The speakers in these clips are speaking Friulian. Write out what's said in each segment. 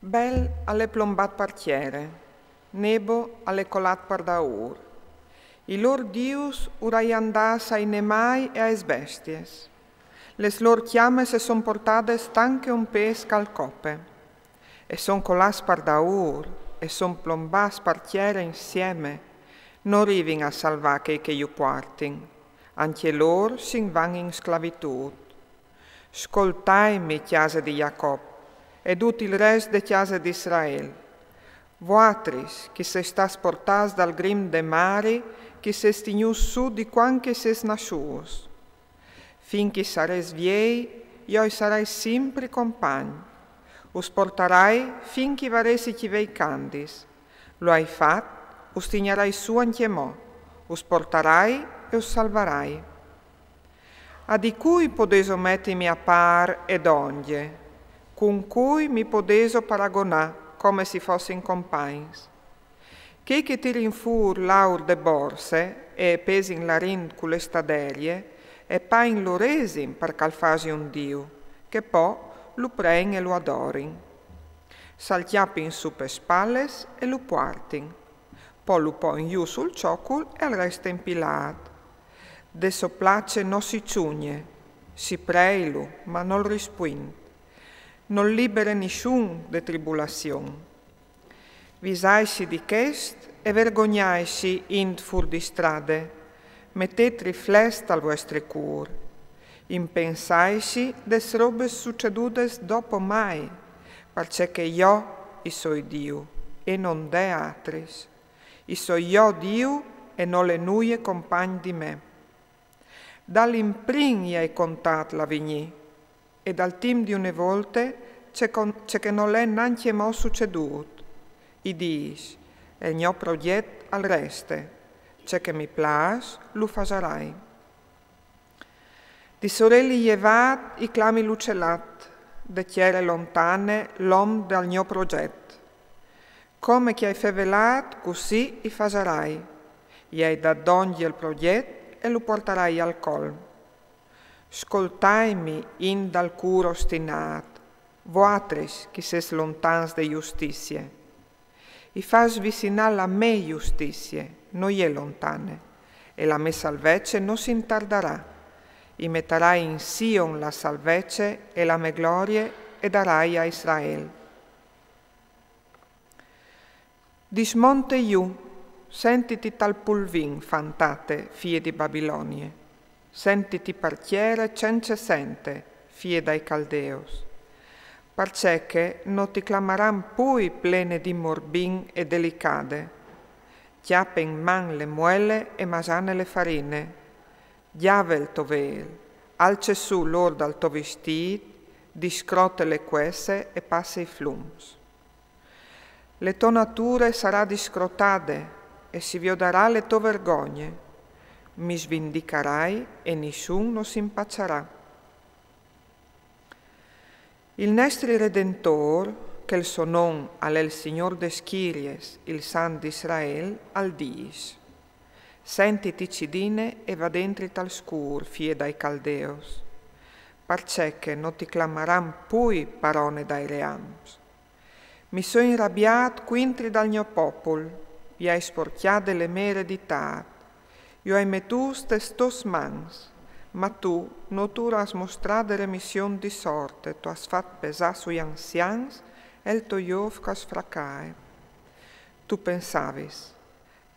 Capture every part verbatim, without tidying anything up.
Bel al è plombât par tiere, Nebo al è colât par daûr. I lôr dius urai andâts ai nemâi e aes bestiis. Les lôr cjames a son portades tant che un pês che al cope. E son colâts par daûr, e son plombâts par tiere insiemi, no rivin a salvâ chei che ju puartin. Ancje lôr si 'nt van in sclavitût. Scoltaimi, cjase di Jacop, e dut il rest de cjase di Israel. Voatris, ch'i sês stâts portâts dal grim de mari, ch'i sês tignûts sù di cuant ch'i sês nassûts. Fin ch'i sarês viei, jo i sarai simpri compagn. Us portarai fin ch'i varês i cjivei candis. Lu ai fat, us tignarai sù ancjemò. Us portarai e us salvarai. A di cui podêso metimi a pâr e dongje? Cun cui mi podêso paragonâ come s'i fossin compagns? Chei che tirin fûr l'aur de borse e pesin la rint cu le staderie e pain l'oresin par che al fasi un diu, che po lu prein e lu adorin. S'al cjapin sù pes spales e lu puartin. Po lu poin jù sul çocul e al reste impilât. De sô place no si çugne, si preilu, ma nol rispuint. Nol libere nissun de tribulazion. Visaitsi di chest e vergognaitsi int fûr di strade, metêt riflès tal vuestri cûr. Impensaitsi des robes sucedudes dopo mai, parcè che jo i soi Diu e no 'nd è atris. I soi jo Diu e nol è nuie compagn di me. Dal imprin i ai contât l'avignî, e dal timp di une volte ce, con, ce che nol è nancjemò sucedût. I dîs: il gno progjet al reste, ce che mi plâs lu fasarai. Di soreli jevât i clami l'ucelat, de tiere lontane l'om dal gno progjet. Come ch'i ai fevelât, cussì i fasarai. I ai dât dongje il progjet e lu puartarai al colm. Scoltaimi int dal cûr ostinât, voatris ch'i sês lontans de justizie. I fâs vicinâ la mê justizie, no je lontane, e la mê salvece no si 'ntardarà. I metarai in Sion la salvece e la mê glorie e darai a Israel. Dismonte jù, sentiti tal pulvin, fantate, fie di Babilonie. Sentiti par tiere cence sente, fie dai Caldeus. Parcè che no ti clamaran pui plene di morbin e delicade. Cjape in man le muele e masane le farine. Gjave il to vêl, alce sù l'ôr dal to vistît, discrote le cuesse e passe i flums. Le tô nature sarà discrotade e si viodarà le tô vergogne. Mi svindicarai e nissun no s'impaçarà. Il nestri Redentôr, che il so non al è il Signôr des schiries, il Sant d'Israel, al dîs: Sentiti cidine e va dentri tal scûr, fie dai Caldeus, parcè che no ti clamaran pui parone dai reams. Mi soi inrabiât cuintri dal gno popul, i ai sporcjade le mê ereditât. Ju ai metûts tes tôs mans, ma tu no tu âs mostrade remission di sorte, tu âs fat pesâ sui anzians e il to jôf ch'al sfracae. Tu pensavis: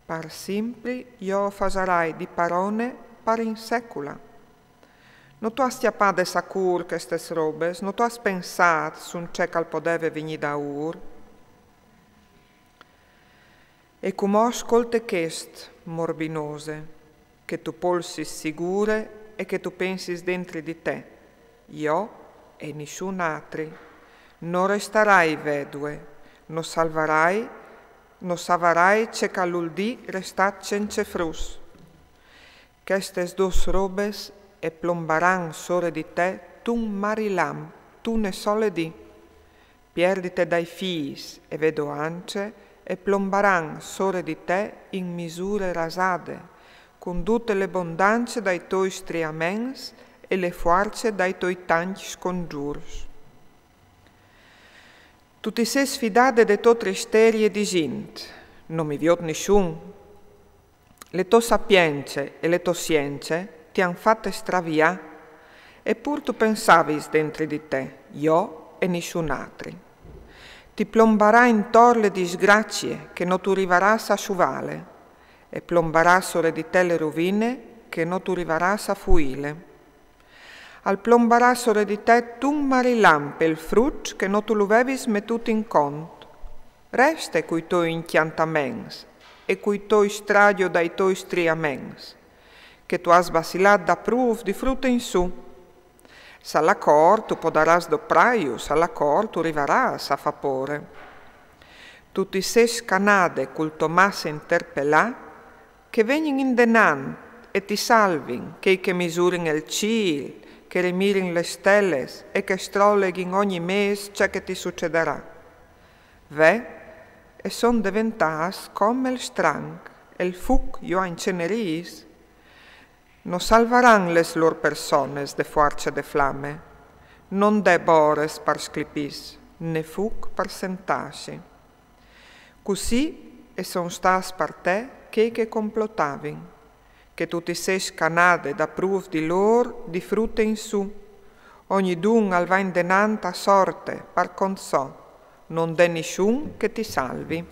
par simpri jo o fasarai di parone par in secula. No tu âs cjapade a cûr chestes robes, no tu âs pensât sun ce ch'al podeve vignî daûr. E cumò scolte chest, morbinose, che tu polsis sigure e che tu pensis dentri di te: jo e nissun atri. No restarai vedue, no salvarai, no savarai ce ch'al vûl dî restâ cence fruts. Chestes dôs robes e plombaran sore di te tun marilam, tune sole dì. Pierdite dai fîs e vedoance e plombaran sore di te in misure rasade, cun dute le bondance dai toi striaments e le fuarce dai toi tancj scongjûrs. Tu ti sês fidade de tô tristerie disint: no mi viôt nissun. Le tô sapience e le tô sience ti àn fate stravià, e pur tu pensavis dentri di te: jo e nissun atri. Ti plombarà intor le disgracie che no tu rivarâs a sciuvâle, e plombarà sore di te le ruvine che no tu rivarâs a fuîle. Al plombarà sore di te tun marilamp il frut che no tu lu vevis metût in cont. Reste cui toi incjantaments e cui toi stradio dai toi striaments, che tu âs bacilât daprûf di frut in sù. Salacor tu podarâs doprâju, salacor tu rivarâs a fâ pôre. Tu ti sês scanade cul to masse interpelâ, che vegnin indenant e ti salvin chei che misurin il cîl, che rimirin les steles e che stroleghin ogni mês ce che ti sucedarà. Ve, e son deventâts come il stranc e il fûc ju àn incenerîts. No salvaran les lôr persones de fuarce de flame. No 'nd è bores par sclipîs, ne fûc par sentâsi. Cussì e son stâts par te chei che complotavin, che tu ti sês scanade daprûf di lôr di frute in sù. Ognidun al va indenant a sorte, par cont so, no 'nd è nissun che ti salvi.